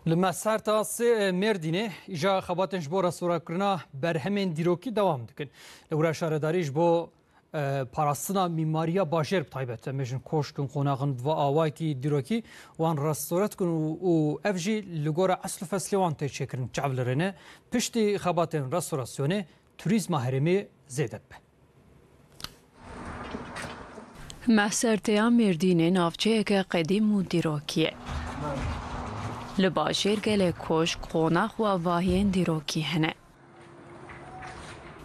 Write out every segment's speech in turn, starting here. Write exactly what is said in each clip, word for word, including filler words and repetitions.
Li Mehserta sê Mêrdînê îja xebatên ji bo restorekirina berhemên dîrokî dewam dikin. Li wira şaredarî ji bo, e, parastina mîmariya bajêr bi taybet, em bêjin koşk in, qonax in, bi va awayekî dîrokî wan restore dikin û, û ev jî li gora esl û feslê wan tê çêkirin. Çav li rê ne, piştî xebatên restorasyonê turîzma herêmê zêde dibe. Mehserteya Mêrdînê navçeyeke qedîm û dîrokî ye. Li bajêr gelek koşk, qonax û avahiyên dîrokî hene.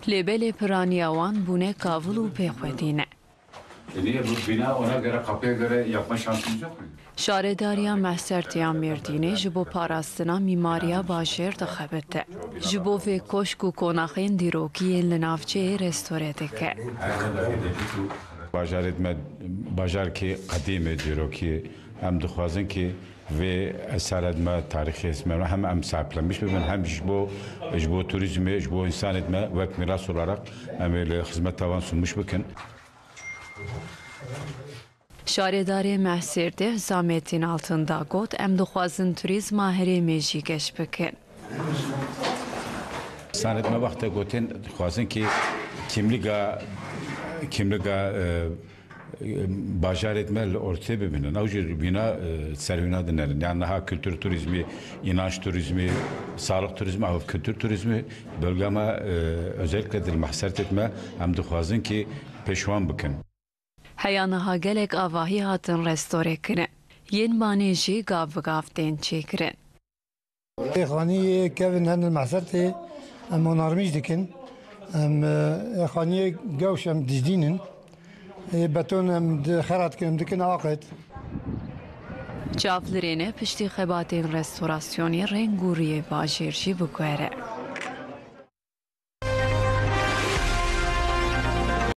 Lê belê piraniya wan bûne kavil û pêxwedî ne. Niye bu bina ona göre, kapıya göre yapma şansımız yok muydu? Şaredariya Mehsertiya Mêrdînê ji bo parastina mîmariya bajêr dixebite. Ji bo vê koşk û konaxên dîrokî yên li navçeyê restore dike. Bajarê me bajarkî qedîm e, dîrokî. Em dixwazin ki vê eserê me, tarîxê me hem em sahiplenmiş bibin, hem ji bo, ji bo turizmê, ji bo însanê me wek miras olarak em ê li xizmeta wan sunmuş bikin. Şaredarê Mehsêrdê Hüsamettin Altındağ got, em dixwazin turîzma herêmê jî geş bikin. Sanetme wexte gotin, dixwazin ki kimliga, kimliga, e, e, bajarê me li ortê bibinin. Ew jî wîna, e, ser wîna dinerin. Yani niha kültür turizmi, inanç turizmi, sağlık turizmi, ew kültür turizmi bölgeme, e, özellikle dil mahsertet me em dixwazin ki pêşwan bikin. Heya niha gelek avahî hatin restore kirin. Yên banê jî gav bi gav tên çêkirin. Ê xanî yê kevin hen li Mehsertê em onarmîş dikin. Em, e, ê xaniyê gewş em dijdînin. Ê beton em di-, xera dikin, em dikin aqet. Çav li rê ne piştî xebatên restorasyonê reng û riyê bajêr jî biguhere.